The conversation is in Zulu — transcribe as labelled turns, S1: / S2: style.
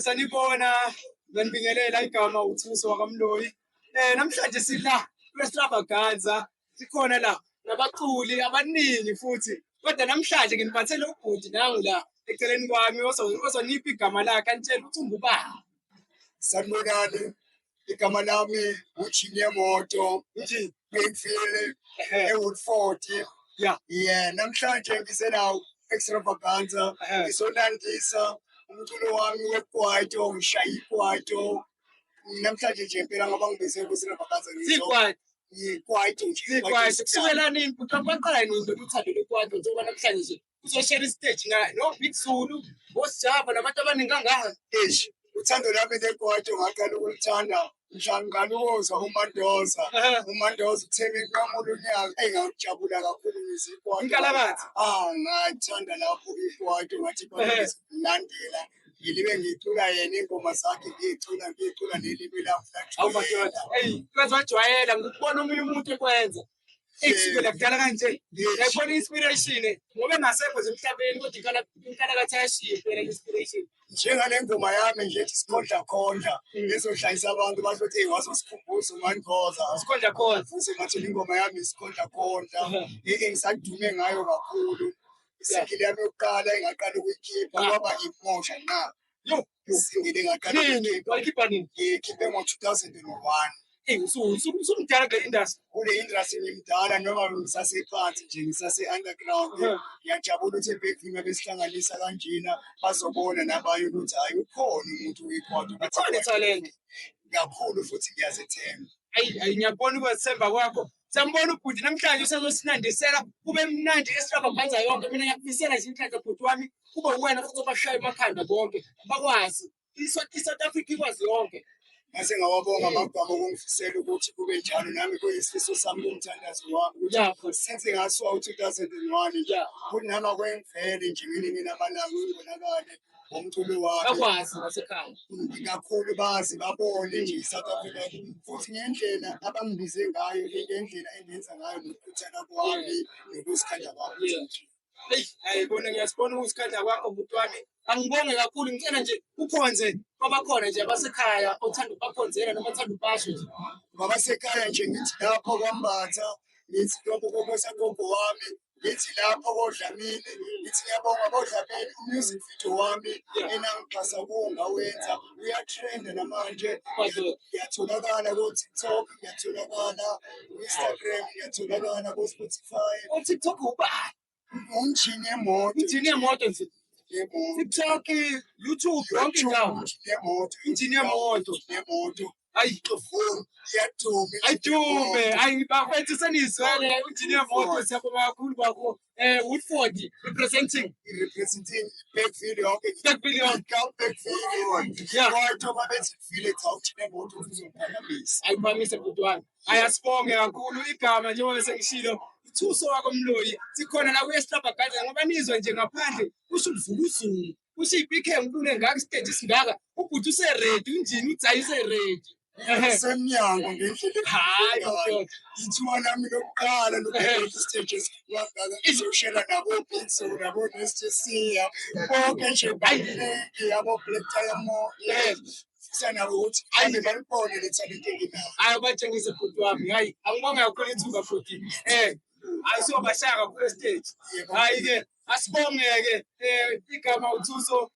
S1: Sanibona, ngiyanibingelela. Igama uThuso wakaMloyi. Namhlanje sila kwe-Extravaganza, sikhona la nabaculi abaningi futhi. Kodwa namhlanje nginiphathele ubhuti nangu la eceleni kwami ozonipha igama lakhe anitshele ukuthi ungubani.
S2: Sanibonani, igama lami uJinye Moto.
S1: Nje.
S2: Ngifile eWoodford. Yeah, namhlanje ngisela Extravaganza, ngisonandisa umculo wami wekwaito, ngishaya ikwaito. Namhlanje nje impela ngoba ngibize ku-Extravaganza
S1: Sikwaito.
S2: Ikwaito nje.
S1: Sikwaito. Kusukela nini? Kwaqala nini lolu uthando lwekwaito, njengoba namhlanje nje uzoshare istage na no Big Zulu, oSjava nabantu abaningi kangaka?
S2: Eish, uthando lwami lekwaito ngaqala ukulithanda mhla ngiqala ukuzwa uMandoza. UMandoza uthe beqamula unyaka, engajabula kakhulu ngizwa ikwaito.
S1: Inkalakatha.
S2: Ah, ngathanda lapho ikwaito, ngathi landela ngilibe ngicula yena ingoma zakhe, ngiyicula ngiyicula nelimi lami.
S1: Awu madoda, eyi, kwaze wajwayela ngikubona omunye umuntu ekwenza. Eyi, kusukela kudala kanje. Ngiyayibona i-inspiration ngoba engasekho nje emhlabeni, kodwa inkalakatha yashiya phela i-inspiration.
S2: Njengale ngoma yami nje ethi Sikhondla Khondla, ezohlanyisa abantu basho ukuthi, "Hey, wazosikhumbuza uMandoza."
S1: Sikhondla Khondla.
S2: Futhi ngathi ingoma yami Isikhondla Khondla engisadume ngayo kakhulu. Isingle yami yokuqala engaqala ukuyikhipha kwaba Imosha Nqa.
S1: Yo,
S2: Isingle engaqala
S1: nini?
S2: ukuyikhipha
S1: Wayikhipha nini?
S2: ngiyikhiphe ngo-2001.
S1: Eyi, usumdala kule industry.
S2: Kule industry ngimdala, noma ngisasephansi nje, ngisase-underground. Ngiyajabula ukuthi eBergville besihlanganisa kanjena, bazobona nabanye ukuthi hhayi, ukhona umuntu wekwaito.
S1: Ikhona ithalente.
S2: Kakhulu, futhi ngiyazethemba.
S1: Ayi, ayi, ngiyakubona ukwethemba kwakho. Siyambona ubhuti namhlanje usezosinandisela kube mnandi Extravaganza yonke. Mina ngiyakufisela nje inhlanhla, bhuti wami, kube uwena futhi obashaya emakhanda bonke bakwazi i-South Africa ikwazi yonke.
S2: Ngase ngawabonga amagama okungifisela ukuthi kube njalo. Nami kuyisifiso sami, kumthandazo wami ukuthi since ngasuka u-2001 nje, futhi nami akwemvele nje ngelinye lamalanga ngibonakale ngomculo wami.
S1: Bakwazi nasekhaya.
S2: Kakhulu, bazi babone nje i-South Africa futhi ngendlela abangibize ngayo, ngendlela engenza ngayo nokukhuthala kwami nokuzikhandla kwami.
S1: Eyi, hayi bona, ngiyasibona ukuzikhandla kwakho, bhuti wami. Angibonge kakhulu, ngicela nje ukhonze kwabakhona nje abasekhaya othanda ukubakhonzela noma othanda ukubasho nje.
S2: Kwabasekhaya nje ngithi lapho kwaMbatha, ngithi lokho kokosagogo wami, ngithi lapho koDlamini, ngithi ngiyabonga koDlamini. Umusic video wami enangixhasa kuwo ngawenza uyatrenda namanje. Ngiyatholakala ko-TikTok, ngiyatholakala ku-Instagram, ngiyatholakala ko-Spotify.
S1: U-TikTok ubani?
S2: Umjini yemoto.
S1: Injini yemoto nje.
S2: Yemoto.
S1: TikTok, YouTube, yonke indawo.
S2: Injini yemoto.
S1: Injini yemoto.
S2: Yemoto.
S1: Ayi.
S2: Iyadume.
S1: Ayidume, ayi bafethu, senizwele injini yemoto. Siyabonga kakhulu kwakho. Woodford representing.
S2: Representing Bergville yonke.
S1: Bergville yonke.
S2: Bergville. Kodwa babethi vile, cha, ujini yemoto uzophakamisa.
S1: Ayiphamise, bhuti wami. Ayasibonge kakhulu. Igama njengoba sengishilo, uThuso wakoMloyi. Sikhona la kwi-Extravaganza ngoba nizwe nje ngaphandle kusho uluzuluzulu, kusho ipikhe enkulu engaka, isiteji singaka, ubhuti useready, unjini uthi hayi, useready.
S2: Semnyango ngendlela.
S1: Hayi madoda.
S2: Ithuba lami lokuqala lokungena isiteji esikhulu izoshela nabo-Pitso, nabo-Nestisia, bonke nje baningi, abo-Black Diamond. Fisa nabo ukuthi ayi, balibone le talent enginalo.
S1: Hayi, batshengise, bhuti wami. Hayi, angibonge kakhulu ithuba futhi. Hayi, siyobashaya kakhulu esiteji. Hayi-ke, asibonge-ke. Igama uThuso.